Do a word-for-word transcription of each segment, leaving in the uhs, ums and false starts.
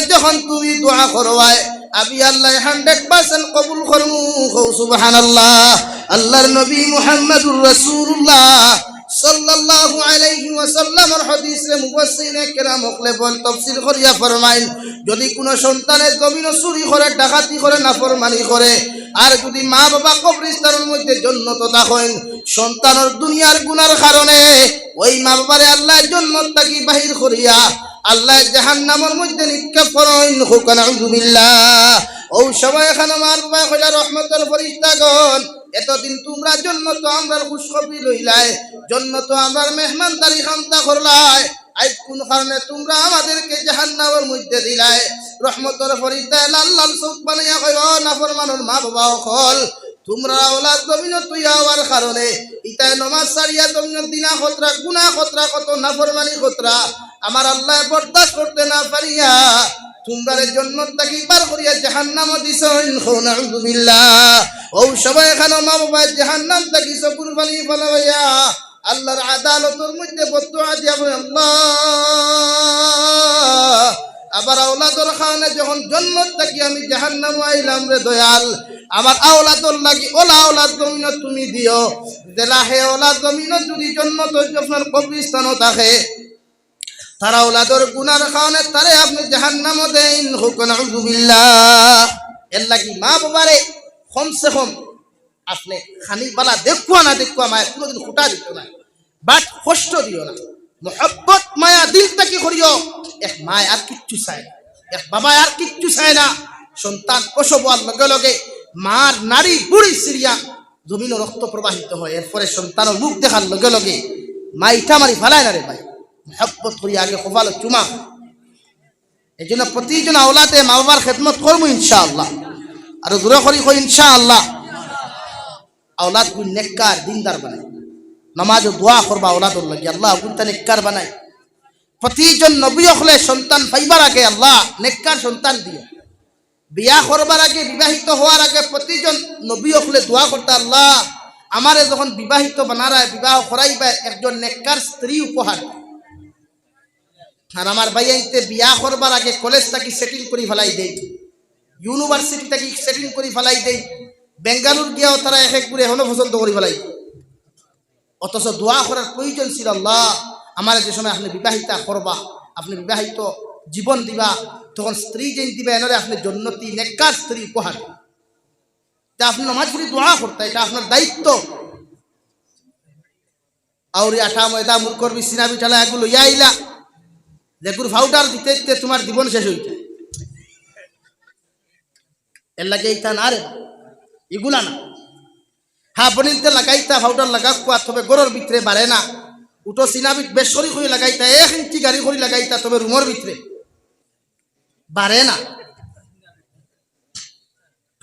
যখন তুমি দোয়া করবায়, আমি আল্লায় hundred percent কবুল করমু। কও সুবহানাল্লাহ। আল্লাহর নবী মুহাম্মাদুর রাসূলুল্লাহ সাল্লাল্লাহু আলাইহি ওয়াসাল্লামর হাদিসরে মুফাসসিরিনে কেরাম অকলে বল তফসির করিয়া ফরমাইন, যদি কুনু সন্তানে জমিনো চুরি করে, ডাকাতি করে, নাফরমানি করে, আর যদি মা-বাবা কবরস্থানর মধ্যে জন্নতো থাকইন, সন্তানর দুনিয়ার গুনার কারণে ওই মা-বাবারে আল্লায় জন্নত থাকি বাহির করিয়া আল্লায় জাহান্নামর মধ্যে নিক্ষেপ করইন। কউক্কা নাউজুবিল্লাহ। অউ সময় এখানো মা-বাবায় কইলা, রহমতর ফিরিস্তাগণ, এতদিন তুমরা জন্নতো আমরার খুশখবরি লইলায়, জন্নতো আমরার মেহমানদারি খান্তা করলায়, আইজ কুন কারণে তুমরা আমাদেরকে জাহান্নামর মধ্যে দিলায়? রহমতর ফিরিস্তায় লাল লাল চউখ বানাইয়া কয়, ও নাফরমানর মা-বাবা অকল, তুমরার আওলাদ জমিনো থইয়া আওয়ার কারণে ইতায় নমাজ ছাড়িয়া জমিনো জিনা করতরা, গুনা করতরা, কত নাফরমানি করতরা, আমার আল্লায় বরদাস্ত করতে না পারিয়া তুমরারে জন্নত থাকি বার করিয়া জাহান্নামো দিছইন। কও নাউজুবিল্লাহ। অউ সময় এখানো মা-বাবায় জাহান্নাম থাকি চকুর পানি ফালাইয়া আল্লাহর আদালতর মধ্যে বদদোয়া দিয়া কয়, আল্লাহ, আমার আওলাদর কারণে যখন জন্নত থাকি আমি জাহান্নামো আইলাম রে দয়াল, আমার আওলাদর লাগি অলা আওলাদ জমিনো তুমি দিও, যেলা হে আওলাদ জমিনো যদি জন্নতো আপনার কবরস্থানো থাকে, তার আওলাদর গুনার কারণে তারে আপনে জাহান্নামো দেইন। কউক্কা নাউজুবিল্লাহ। এরলাগি মা-বাবারে কমসে কম আপনে খানি বালা দেখুয়া না দেখুয়া মায়ে কুনুদিন খুটা দিতো নায়, but কষ্ট দিও না। মহব্বত মায়া দিল থাকি করিও। এক মায় আর কিচ্ছু চায় না, এক বাবায় আর কিচ্ছু চায় না। সন্তান প্রসব অওয়ার লগে লগে মার নাড়ি বুড়ি ছিড়িয়া জমিনো রক্ত প্রবাহিত অয়, এরপরে সন্তানর মুখ দেখার লগে লগে মায় ইটা মারি ফালায় না রে ভাই, মহব্বত করিয়া আগে কপালো চুমা। এইজন্য প্রতিজন আওলাদে মা-বাবার খেদমত করমু ইনশাআল্লাহ। আরো জোরে করি কই ইনশাআল্লাহ। আওলাদগুইন নেককার, দিনদার বানাই, নমাজো দোয়া করবা আওলাদর লাগি, আল্লাহ অগুইনতা নেককার বানাই। প্রতিজন নবী অকলে সন্তান পাইবার আগে আল্লাহ নেককার সন্তান দিও। বিয়া করবার আগে, বিবাহিত অওয়ার আগে প্রতিজন নবী অকলে দোয়া করতা, আল্লাহ, আমারে যখন বিবাহিত বানারায়, বিবাহ করাইবায়, একজন নেককার স্ত্রী উপহার দেও। আর আমার ভাইয়াইন্তে বিয়া করবার আগে কলেজ থাকি setting করি ফালাই দেই, university থাকি setting করি ফালাই দেই, বেঙ্গালুর গিয়াও তারা এক এক করে এখনো পছন্দ করি ফালাই দেই। অথচ দোয়া করার প্রয়োজন ছিল, আল্লাহ, আমারে যে সময় আপনে বিবাহিতা করবা, আপনে বিবাহিত জীবন দিবা, তখন স্ত্রী যেইন দিবা, এনরে আপনে জন্নতি নেককার স্ত্রী উপহার দিবা। তে আপনে নমাজ পড়ি দোয়া করতা, ইটা আপনার দায়িত্ব। আউরি আটা ময়দা মুরকর বি সিনা বিঠালা এগু লইয়া আইলা, যেগুর powder দিতে দিতে তুমার জীবন শেষ অইতা। এরলাগি ইতা না রে, ইগুলা না। হ্যাঁ, বনিন্তে লাগাইতা, powder লাগাউক্কা, তবে ঘরর ভিতরে বারে না। উঠো সিনা বিট বেশ করি করি লাগাইতা, এক ইঞ্চি গাড়ি করি লাগাইতা, তবে রুমর ভিতরে বারে না,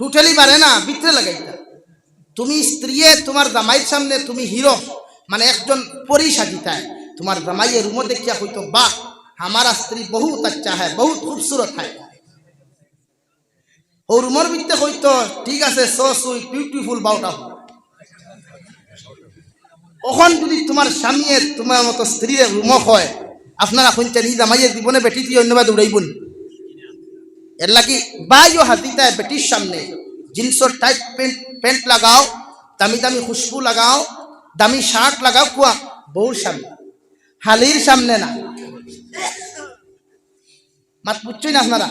totally বারে না, ভিতরে লাগাইতা। তুমি স্ত্রীয়ে তুমার জামাইর সামনে তুমি হিরো, মানে একজন পরী সাজিতায়, তুমার জামাইয়ে রুমো দেখিয়া কইতো, বাহ, হামারা স্ত্রী বহুত আচ্ছা হ্যায়, বহুত খুবসুরত হ্যায়। অউ রুমর ভিতরে কইতো, ঠিক আছে, so sweet, beautiful, বাউটা। অখন যদি তুমার স্বামীয়ে তুমার মতো স্ত্রীরে রুমো কয়, আপনারা কইনতে নি জামাইয়ে জীবনে বেটি থুইয়া অইন্য বায় দৌড়াইবো নি? এরলাগি ভাইও হাজিতায় বেটির সামনে জিন্সর tight pant, pant লাগাও, দামি দামি খুশবু লাগাও, দামি shirt লাগাউক্কা, বউর সামনে, হালির সামনে না। মাত বুঝছইন আপনারা?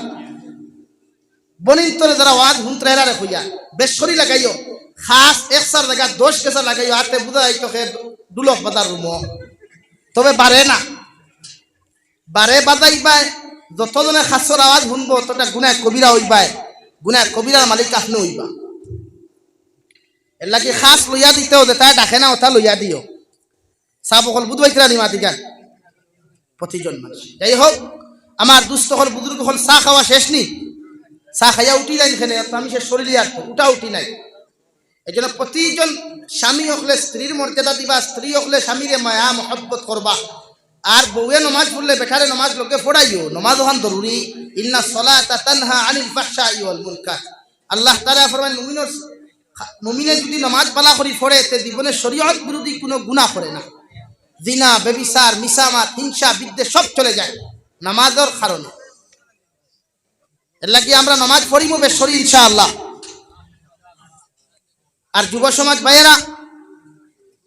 বনিন্তরে যারা ওয়াজ হুনতরা এরারে কইয়ার, বেশ করি লাগাইও, খাস একসার জাগাত দশ কেসা লাগাইও, আতে বুঝা যাইতো কে ঢুলক বাজার রুমো। তবে বারে না, বারে বাজাইবায়, যতজনে খাসর আওয়াজ হুনবো, অতটা গুনায় কবিরা অইবায়, গুনায় কবিরার মালিক আপনে অইবা। এরলাগি খাস লইয়া দিতেও যেতায় ডাকে না, অতা লইয়া দিও। সাব অকল বুঝবাইতরা নি মাতিকা? প্রতিজন মানুষ। যাই হোক, আমার দুস্ত অকল, বুজুর্গ অকল, চা খাওয়া শেষ নি? চা খাইয়া উঠিলাইন কেনে? অত আমি শেষ করিলি আর তো, উঠা উঠি নাই। এইজন্য প্রতিজন স্বামী অকলে স্ত্রীর মর্যাদা দিবা, স্ত্রী অকলে স্বামীরে মায়া মহব্বত করবা। আর বউয়ে নমাজ পড়লে বেটারে নমাজ লগে পড়াইও, নমাজ অখান জরুরি। ইন্না সলাতা তানহা আনিল ফাহশাই ওয়াল মুনকার। আল্লাহ তাআলা ফরমাইন, মুমিনর, মুমিনে যদি নামাজ ভালা করি পড়ে, তে জীবনে শরীয়ত বিরোধী কুনু গুনাহ করে না। জিনা, ব্যভিচার, মিছা মাত, হিংসা, বিদ্বেষ সব চলে যায় নামাজর কারণে। এর লাগি আমরা নামাজ পড়িমু বেশ করি ইনশাআল্লাহ। আর যুব সমাজ ভাইয়েরা,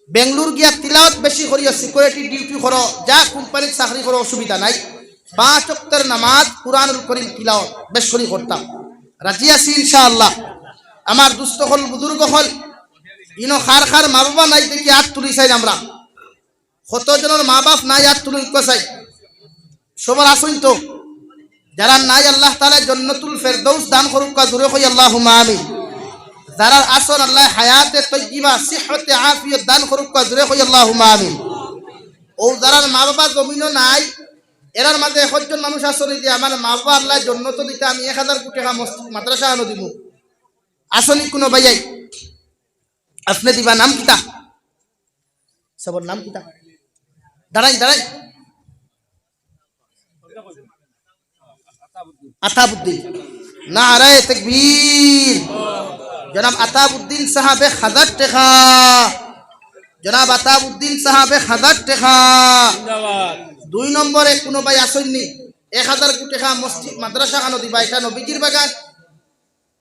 বেঙ্গলোর গিয়া তিলাওয়াত বেশি করিও, সিকিউরিটি ডিউটি করো, যা কোম্পানির চাকরি করো, অসুবিধা নাই। পাঁচ ওয়াক্তের নামাজ, কুরআনুল করিম তিলাওয়াত বেশ করি করতাম, রাজি আছি ইনশাআল্লাহ। আমার দুস্ত অকল, বুজুর্গ অকল, ইনো কার কার মা বাবা নাই দেখি আত তুলি চাই আমরা। কতজনর মা বাপ নাই, আত তুলইন কও চাই। সবর আছইন তো? যারার নাই, আল্লাহ তাআলায় জন্নতুল ফেরদৌস দান করউক্কা, জোরে কই আল্লাহুম্মা আমিন। যারার আছইন, আল্লায় হায়াতে তৈয়্যিবা, সিহতে আফিয়ত দান করউক্কা, জোরে কই আল্লাহুম্মা আমিন। অউ যারার মা বাবা জমিনো নাই, এরার মাঝে একজন মানুষ আছইন যে আমার মা বাবা আল্লায় জন্নতো দিতা, আমি এক হাজার কোটি টেকা মসজিদ মাদ্রাসা আনো দিমু। আছইন নি কুনু ভাইয়াই? আপনে দিবা, নাম কিতা? সবর নাম কিতা? দাঁড়াই, দাঁড়াই। আতাবউদ্দিন। নারায়ে তাকবীর। জনাব আতাবউদ্দিন সাহেব এক হাজার টেকা। জনাব আতাবউদ্দিন সাহেব এক হাজার টেকা। দুই নম্বরে কুনু ভাই আছইন নি? এক হাজার কোটি টেকা মসজিদ মাদ্রাসা খানো দিবা, ইটা নবীজির বাগান।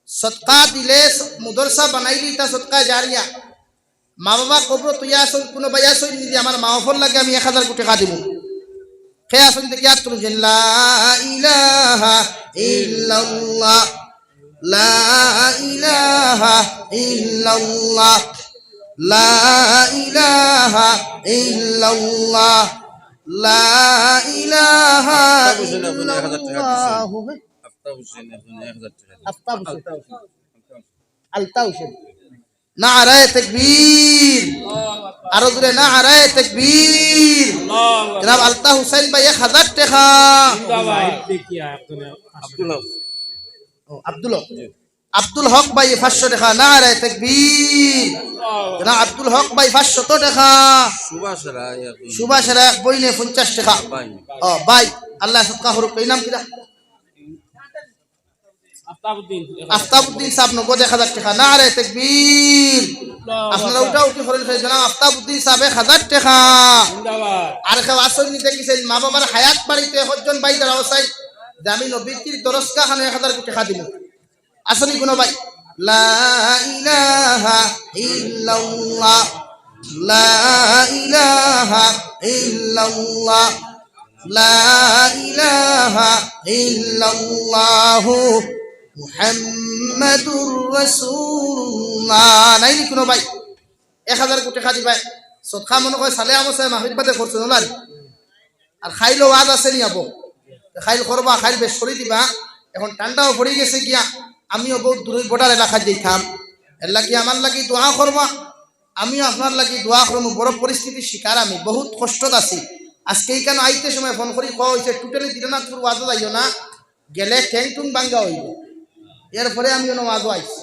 সদকা দিলে, মাদ্রাসা বানাইলে ইটা সদকা জারিয়া। মা বাবা কবরো থইয়া আছইন, কুনু ভাই আছইন নি যে আমার মা বাফর লাগি আমি এক হাজার কোটি টেকা দিমু? কে আছইন দেখি আত তুলইন। লা ইলাহা ইল্লাল্লাহ, লা ইলাহা ইল্লাল্লাহ, লা ইলাহা ইল্লাল্লাহ, লা ইলাহা ইল্লাল্লাহ। আফতাব হোসেন এখন এক হাজার টেকা দিছে। আফতাব হোসেন। আলতা হোসেন। নারায়ে তাকবীর। আরো জোরে নারায়ে তাকবীর। জনাব আলতা হুসাইন ভাই এক হাজার টেকা। আব্দুল হক। ও, আব্দুল হক। আব্দুল হক ভাই পাঁচশো টেকা। নারায়ে তাকবীর। জনাব আব্দুল হক ভাই পাঁচশত টেকা। সুভাষ রায় এক বইনে। সুভাষ রায় এক বইনে পঞ্চাশ টেকা। ভাই। ও, ভাই, আল্লায় সদকা করউক। এই নাম কিতা? আফতাবউদ্দিন। আফতাবউদ্দিন সাহেব নগদ এক হাজার টেকা। নারায়ে তাকবীর। আল্লাহু আকবার। আপনারা উঠা উঠি করেন, সেই জনাব আফতাবউদ্দিন সাহেব এক হাজার টেকা। জিন্দাবাদ। আর কেউ আছইন নি দেখি চাই, মা বাবার হায়াত বাড়িত একজন ভাই দাঁড়াও চাই, যে আমি নবীজির দরসগা খানো এক হাজার কোটি টেকা দিমু। আছইন নি কুনু ভাই? লা ইলাহা ইল্লাল্লাহ, লা ইলাহা ইল্লাল্লাহ, লা ইলাহা ইল্লাল্লাহু মুহাম্মাদুর রাসূলুল্লাহ। নাই নি কুনু ভাই? এক হাজার কোটি টেকা দিবা। সদকা মনো কয় সালে আমসে মাহফিল বাদে করছইন ওলার। আর কাইল ওয়াজ আছে নি আবো? কাইল করবা, কাইল বেশ করি দিবা। এখন ঠান্ডাও পড়ি গেছে গিয়া, আমিও বহুত দূরই বর্ডার এলাকাত যাইতাম। এর লাগি আমার লাগি দোয়া করবা, আমিও আপনার লাগি দোয়া করমু। বড় পরিস্থিতির শিকার আমি, বহুত কষ্টত আছি। আজকে ইখানো আইতে সময় ফোন করি কওয়া অইছে, টোটালি দিলনাথপুর ওয়াজো যাইও না, গেলে ঠ্যাং টুং ভাঙ্গা অইবো। এরপরে আমি অনো ওয়াজো আইছি।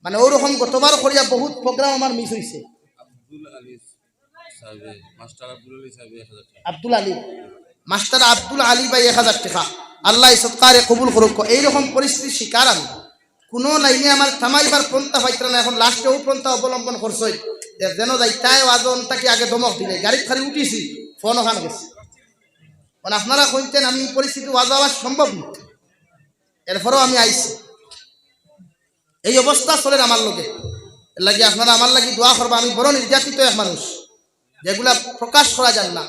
মানে, অউ রকম গতবার করিয়া বহুত প্রোগ্রাম আমার মিস অইছে। আব্দুল আলী সাহেবে, মাস্টার আব্দুল আলী সাহেবে এক হাজার টেকা। আব্দুল আলী, মাস্টার আব্দুল আলী ভাই এক হাজার টেকা। আল্লায় সদকারে কবুল করউক। এই রকম পরিস্থিতির শিকার আমি। কুনু লাইনে আমার থামাইবার পন্থা পাইতরা না, এখন লাস্টে অউ পন্থা অবলম্বন করছইন। যে যেন যাইতায় ওয়াজো অন থাকি আগে ধমক দিলে, গাড়িত খালি উঠিছি, ফোন অখান গেছে। মানে, আপনারা কইতেন আমি এই পরিস্থিতি ওয়াজো আওয়া সম্ভব না, এরপরেও আমি আইছি। এই অবস্থা চলের আমার লগে। এর লাগি আপনারা আমার লাগি দোয়া করবা। আমি বড় নির্যাতিত এক মানুষ, যেগুলা প্রকাশ করা যায় না।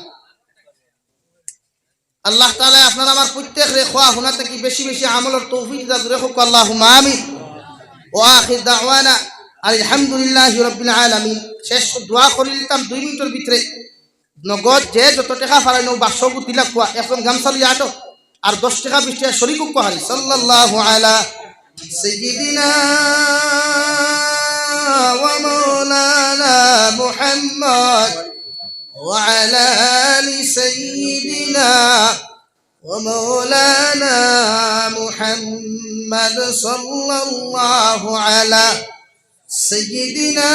আল্লাহ তাআলায় আপনার আমার প্রত্যেকরে কওয়া হুনা থাকি বেশি বেশি আমলর তৌফিক দান করউক, আল্লাহুম্মা আমিন। ওয়া আখির দাওয়ানা আলহামদুলিল্লাহি রাব্বিল আলামিন। শেষ দোয়া করি দিতাম দুই মিনিটর ভিতরে। নগদ যে যত টেকা পারইন, অউ বাক্সো গুতি লাগুয়া, একজন গামছা লইয়া আটো, আর দশ টেকা, বিশ টেকা শরিক অউক্কা হারি। সাল্লাল্লাহু আলা সাইয়্যিদিনা ওয়া মাওলানা মুহাম্মদ ওয়া আলা আলি সাইয়্যিদিনা ওয়া মাওলানা মুহাম্মদ সাল্লাল্লাহু আলা সাইয়্যিদিনা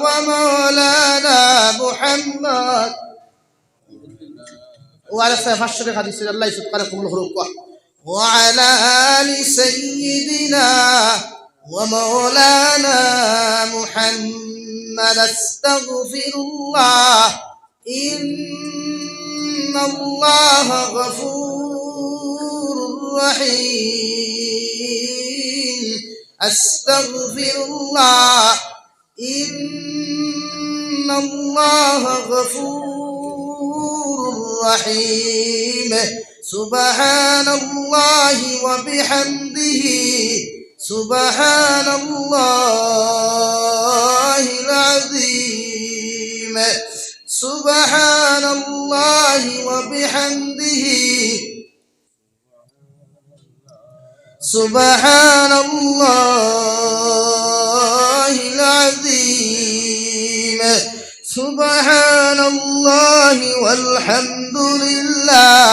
ওয়া মাওলানা মুহাম্মদ। ও আর একটা পাঁচশো টেকা দিছে, আল্লায় সদকারে কবুল করউক। ওয়া আলা আলি সাইয়্যিদিনা ওয়া মাওলানা মুহাম্মদ। আস্তাগফিরুল্লাহ, ইন্নাল্লাহা গফুর الرحيم. أستغفر الله. إن الله غفور رحيم. سبحان الله وبحمده. سبحان الله العظيم. سبحان الله وبحمده. سبحان الله العظيم. سبحان الله والحمد لله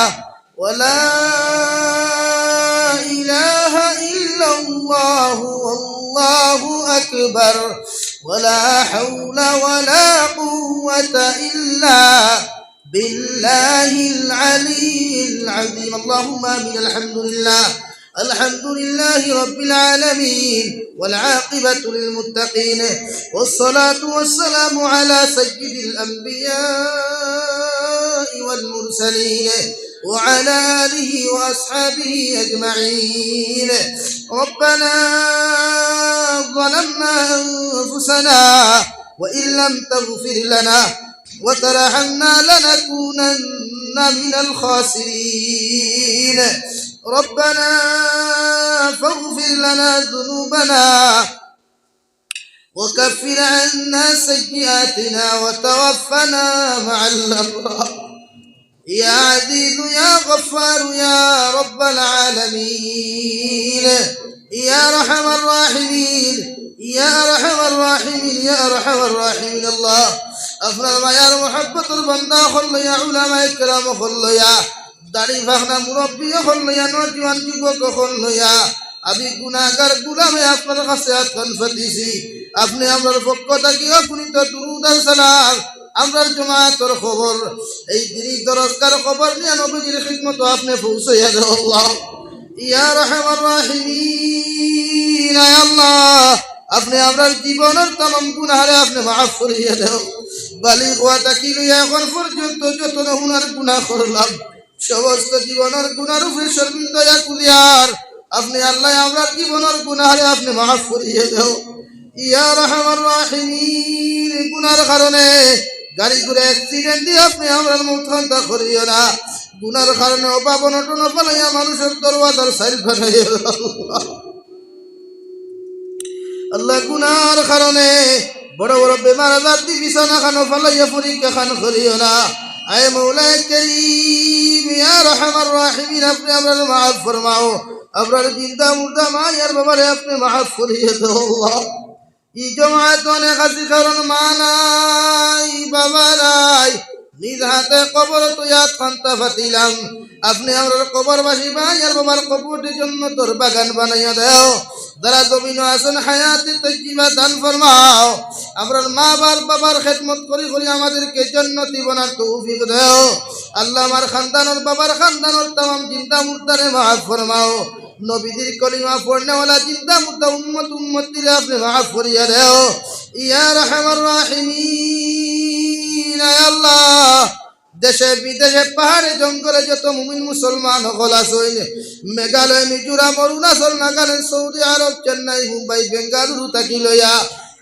ولا إله إلا الله والله أكبر ولا حول ولا قوة إلا بالله العلي العظيم. اللهم آمين. الحمد لله. الحمد لله رب العالمين، والعاقبة للمتقين، والصلاة والسلام على سيد الأنبياء والمرسلين، وعلى آله وأصحابه أجمعين. ربنا ظلمنا أنفسنا وإن لم تغفر لنا وترحمنا لنكونن من الخاسرين. ربنا فاغفر لنا ذنوبنا وكفر عنا سيئاتنا وتوفنا مع الأبرار. يا عزيز يا غفار يا رب العالمين، يا أرحم الراحمين، يا أرحم الراحمين، يا أرحم الراحمين। আল্লাহ, আপনার মায়ার মহব্বতর বান্দা অকল লইয়া, উলামায়ে কেরাম অকল লইয়া, দাড়ি পাকনা মুরব্বি অকল লইয়া, নওজোয়ান যুবক অকল লইয়া, আমি গুনাহগার গোলামে আপনার কাছে আতখান পাতিছি। আপনে আমরার পক্ষ থাকি অগণিত দুরূদ আর সালাম আমরার জমাতর কবর, এই দিনি দরসগার কবর নিয়া নবীজির খিদমতো আপনে পৌঁছাইয়া দেও আল্লাহ। ইয়া আরহামার রাহিমিন, আয় আল্লাহ, আপনে আমরার জীবনর তামাম গুনাহরে আপনে মাফ করিয়া দেও। বালিগ অওয়া থাকি লইয়া এখন পর্যন্ত যত নমুনার গুনাহ করলাম, সমস্ত জীবনর গুনার উপরে শরমিন্দা অইয়া কুলিয়ার। আপনে আল্লাহ আমরার জীবনর গুনাহরে আপনে মাফ করিয়া দেও। ইয়া আরহামার রাহিমিন, গুনার কারণে গাড়ি ঘোড়া accident দিয়া আপনে আমরার মউত খান্তা করিও না। গুনার কারণে অভাব অনটন ফালাইয়া মানুষর দরওয়াজার চাইল ফাটাইও না। আল্লাহ, গুনার কারণে বড় বড় বেমার আজার দি বিছানা খানো ফালাইয়া পরীক্ষা খান করিও না। আয় মৌলায় করিম, ইয়া আরহামার রাহিমিন, আপনে আমরারে মাফ ফরমাও। আমরার জিন্দা মুর্দা মা আর বাবারে আপনে মাফ করিয়া দেও আল্লাহ। ই জমাত অনেক আছি, কারণ মা নাই, বাবা নাই, নিজ হাতে কবর তুইয়াত খান্তা ফাতিলাম। আপনে আমরার কবরবাসী ভাই আর বাবার কবরটি জন্নতর বাগান বানাইয়া দেও। যারা জমিনো আছেন, হায়াতে তৈয়বা দান ফরমাও। আমরার মা বাবার, বাবার খেদমত করি করি আমাদেরকে জন্নতি বনার তৌফিক দেও। আল্লাহ, আমার খানদানর, বাবার খানদানর তামাম জিন্দা মুর্দারে মাফ ফরমাও। নবীজির কলিমা পড়নেওয়ালা জিন্দা মুর্দা উম্মত উম্মতিরে আপনে মাফ করিয়া দেও। ইয়া আরহামার রাহিমিন, আয় আল্লাহ, দেশে বিদেশে পাহাড়ে জঙ্গলে যত মুমিন মুসলমান অকল আছইন, মেঘালয়, মিজোরাম, অরুণাচল, নাগাল্যান্ড, সৌদি আরব, চেন্নাই, মুম্বাই, বেঙ্গালুরু থাকি লইয়া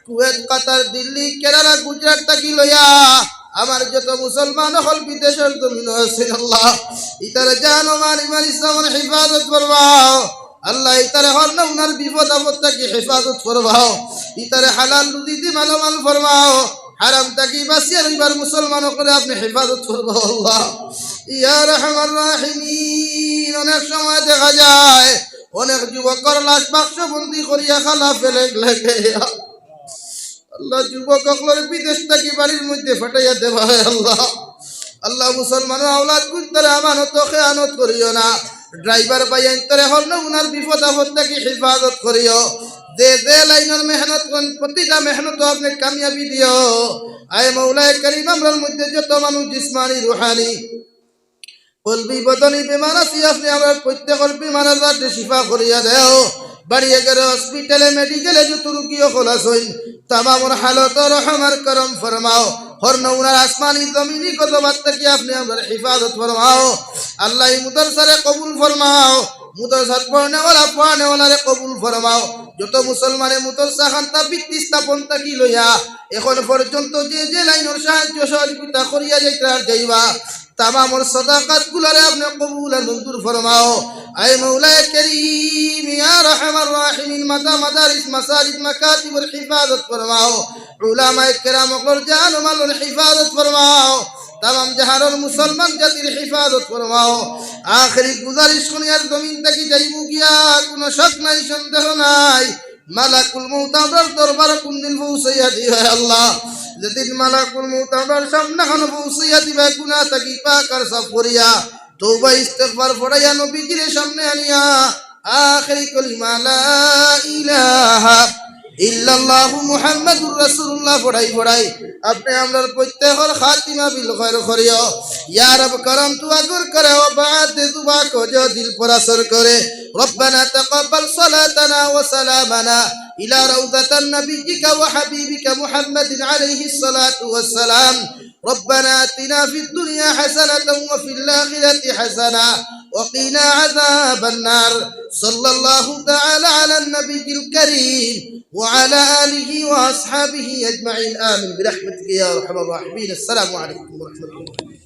কুয়েত, কাতার, দিল্লি, কেরালা, গুজরাট থাকি লইয়া আমার যত মুসলমান অকল বিদেশর জমিনো আছইন আল্লাহ, ইতারে জান ও মাল, ইমান, ইসলামর হেফাজত ফরমাও। আল্লাহ, ইতারে হর নমুনার বিপদ আপদ থাকি হেফাজত ফরমাও। ইতারে হালাল রুজি দি মালামাল ফরমাও। হারাম থাকি বাঁচিয়া রইবার মুসলমান অকলরে আপনে হেফাজত ফরমাও আল্লাহ। ইয়া আরহামার রাহিমিন, অনেক সময় দেখা যায় অনেক যুবকর লাশ বাক্সবন্দি করিয়া খালা ফেলে লাগে। আল্লাহ, যুবক অকলরে বিদেশ থাকি বাড়ির মধ্যে ফাটাইয়া দেওয়া হয় আল্লাহ। আল্লাহ, মুসলমানর আওলাদ গুনতারে আমানত খেয়ানত করিও না। ড্রাইভার ভাইয়াইন্তরে হর নমুনার বিপদ আপদ থাকি হেফাজত করিও। যে যে লাইনর মেহনত করইন, প্রতিটা মেহনতো আপনে কামিয়াবি দিও। আয় মৌলায় করিম, আমরার মধ্যে যত মানুষ জিসমানি, রুহানি, কলবি, বদনি বেমার আছি, আপনে আমরার প্রত্যেকর বেমার আজাররে শিফা করিয়া দেও। বাড়িয়ে ঘরে, হসপিটালে, মেডিকেলে যত রুগী অকল আছইন, তামামর হালতো রহম আর করম ফরমাও। হর নমুনার আসমানি জমিনি গজবাত থাকি আপনে আমরার হেফাজত ফরমাও। আল্লাহ, ই মুদারসারে কবুল ফরমাও। মুদরসাত পড়নেওয়ালা, পড়ানেওয়ালারে কবুল ফরমাও। যত মুসলমানে মুদরসা খান্তা ভিত্তি স্থাপন থাকি লইয়া এখন পর্যন্ত যে যে লাইনর সাহায্য সহযোগিতা করিয়া যাইতারা যাইবা, তামামর সদাকাত গুলারে আপনে কবুল আর মঞ্জুর ফরমাও। আয় মৌলায় করিম, ইয়া আরহামার রাহিমিন, মাদা-, মাদারিস, মাসাজিদ, মাকাতিবর হিফাজত ফরমাও। উলামায়ে কেরাম অকলর জান ও মালর হিফাজত ফরমাও। তামাম জাহানর মুসলমান জাতির হিফাজত ফরমাও। আখেরি গুজারিশ করি আর জমিন থাকি যাইমু গিয়া, কুনু শক নাই, সন্দেহ নাই, মালাকুল মউত আমরার দরবারো কুনদিন পৌঁছাইয়া দিও, হে আল্লাহ। যেদিন মালাকুল মউত আমরার সামনে খানো পৌঁছাইয়া দিবা, গুনা থাকি পাক আর সাফ করিয়া, তওবা ইস্তেগফার পড়াইয়া নবীজিরে সামনে আনিয়া, আখেরি কলিমা লা ইলাহা ইল্লাল্লাহু মুহাম্মাদুর রাসূলুল্লাহ পড়াই পড়াই আপনে আমরার প্রত্যেকর খাতিমা বিল খৈর করিও। ইয়া রব করম তু আগর করে, ও বাদ দে তু বাক, ও যে দিল পর আসর করে। ربنا تقبل صلاتنا وسلامنا إلى روضة نبيك وحبيبك محمد عليه الصلاة والسلام. ربنا آتنا في الدنيا حسنة وفي الآخرة حسنة وقنا عذاب النار. صلى الله تعالى على النبي الكريم وعلى آله وأصحابه أجمعين. آمين برحمتك يا أرحم الراحمين. السلام عليكم ورحمة الله.